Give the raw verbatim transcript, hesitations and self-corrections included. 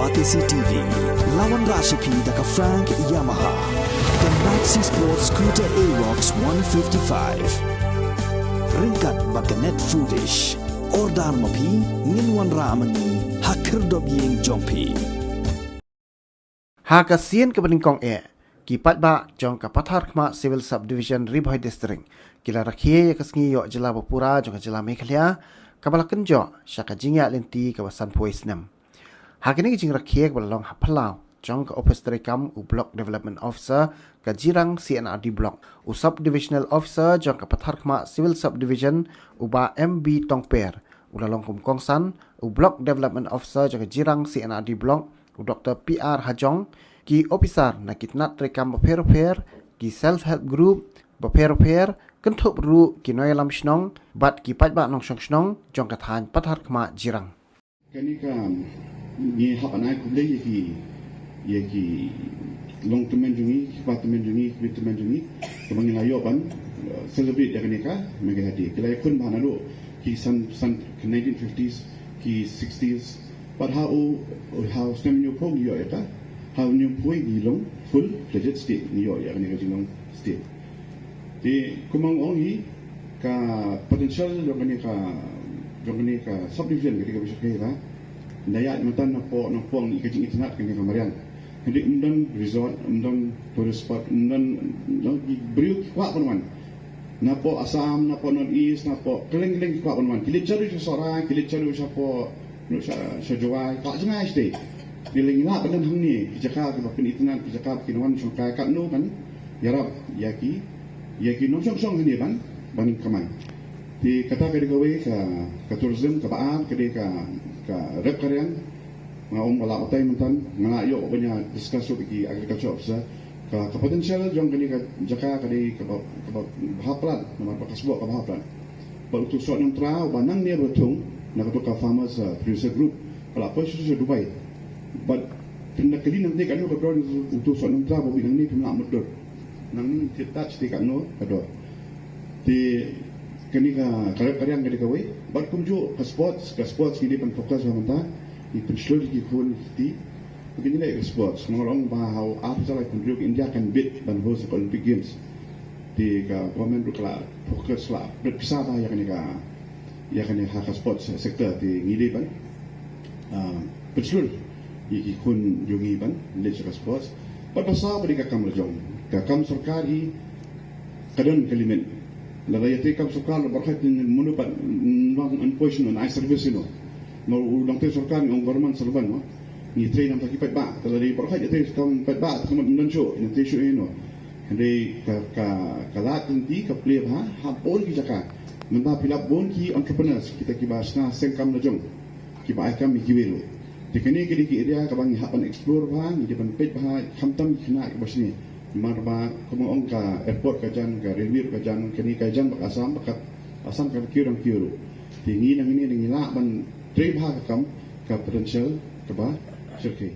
Batesi T V, la wanrah sha phi da ka Frank Yamaha. Ka Maxi Sport Scooter Aerox one fifty-five. Ryngkat bad ka Net Foodish. Order ma phi, ngin wanrah ma ngi ha khyrdop ïing jong phi. Ha ka sien kaba nyngkong eh, ki paidbah jong ka Patharkhmah Civil Subdivision, Ri Bhoi District, ki la rakhe ïa ka sngi ïoh jylla ba pura jong ka jylla Meghalaya, kaba la kynjoh sha ka jingïaid lynti kaba sanphew snem. Ha kane ka jingrakhe kaba la long ha phyllaw jong ka ophis treikam u Block Development Officer ka Jirang C and R D Block, u Sub Divisional Officer jong ka Patharkhmah Civil Subdivision, u Bah M B Tongper, u la long kum u kongsan, u Block Development Officer jong ka Jirang C and R D Block, u Doktor P R Hajong, ki ophisar na ki tnat treikam bapher bapher, ki self help group bapher bapher, kynthup ruh ki nongïalam shnong bad ki paidbah nongshong shnong jong ka thaiñ Patharkhmah Jirang. Kane ka, ngi hap ban ai khublei ïa ki, ïa ki longtymmen jong ngi, ki kpa tymmen jong ngi, ki tymmen jong ngi, kaba ngi la ïoh ban, eh, celebrate ïa kane ka Meghalaya Day. Ki la ïakhun bha naduh ki san, san, ki nineteen fifties, ki sixties. Bad ha u, ha u snem hynñiewphew ngi ïoh ïa ka, ha u hynñiewphew ngi long full fledged state, ngi ïoh ïa kane ka jinglong state. Te kumba nga ong hi, ka potential jong kane ka, jong kane ka subdivision ka dei kaba shyrkhei ba. Ynda ïaid mynta napoh Nongpoh ngi ka jingitynnad kane ka mariang. Hynrei ym don resort, ym don tourist spot, ym don, ym don, ki briew ki kwah ban wan. Napoh Assam, napoh North East, napoh kylleng kylleng ki kwah ban wan. Ki leit sha ruh sha Sohra, ki leit sha ruh shapoh, sha, sha Jowai, kwah jngai shatei. Te lei ngi lah ban don hangne ki jaka kiba pynitynnad, ki jaka ba kin wan shongkai, katno ban ïarap ïa ki, ïa ki nongshong shnong hangne ban, ban kamai. Te kata ka dei kawei ka, ka tourism, kaba ar ka dei ka, ka rep ka riang. Nga ong ba lah batai mynta, nga lah ïoh ban ïa discuss ruh ki agriculture officer. Ka, ka potential jong kane ka jaka ka dei kaba, kaba bha palat, namar ba ka sboh kaba bha palat. Bad uto u Soh Nongtra uba nangne ba thung na kato ka Farmers, uh, Producer Group, ka la poi sha, sha Dubai. Bad phin da kylli nangtei katno ka dor uto u Soh Nongtra ba bit nangne, phim lah mutdur. Nangne thied tat shatei katno ka dor. Te kane ka, ka rep ka riang ka dei kawei. Bad kumjuh ka sports, ka sports ngi dei ban focus bha mynta. Ngi pynshlur ïa ki khun ki kti ba kin ïaleh ka sports. Nga ong ba ha u arphew saw laiphew hynriew ka India kan bit ban host ka Olympic Games. Te ka government ruh ka la focus, la pynbeit pisa bha ïa kane ka, ïa kane ha ka sports sector. Te ngi dei ban, ah, pynshlur ïa ki khun jong ngi ban leit sha ka sports. Bad ba saw ba dei ka kam la jong, ka kam sorkar hi ka don ka limit. Lada ïatrei kam sorkar la baroh hi, mano pat, mm, nang employ shano, nang ai service shano? Namar u dang trei sorkar ngi ong government servant, no? Ngi trei namar ki paidbah, te lada baroh hi ïatrei kam paidbah, te ka mut ym don shuh, ïatrei shuh ïano? Hynrei ka, ka, ka lad lynti ka plie bha ha bun ki jaka. Mynta phi lap bun ki entrepreneurs, kita kiba shna seng kam la jong, kiba ai kam ïa kiwei ruh. Te kane ka dei ka area kaba ngi hap ban explore bha, ngi dei ban peit bha, khamtam ki khynnah kiba shane. Namar ba kumba ong, ka airport ka jan, ka railway ka jan, kane ka jan bad ka Assam, bad ka Assam ka kiew dang kiew ruh. Te ngi nangne ngi lah ban trei bha ka kam, ka potential kaba shyrkhei.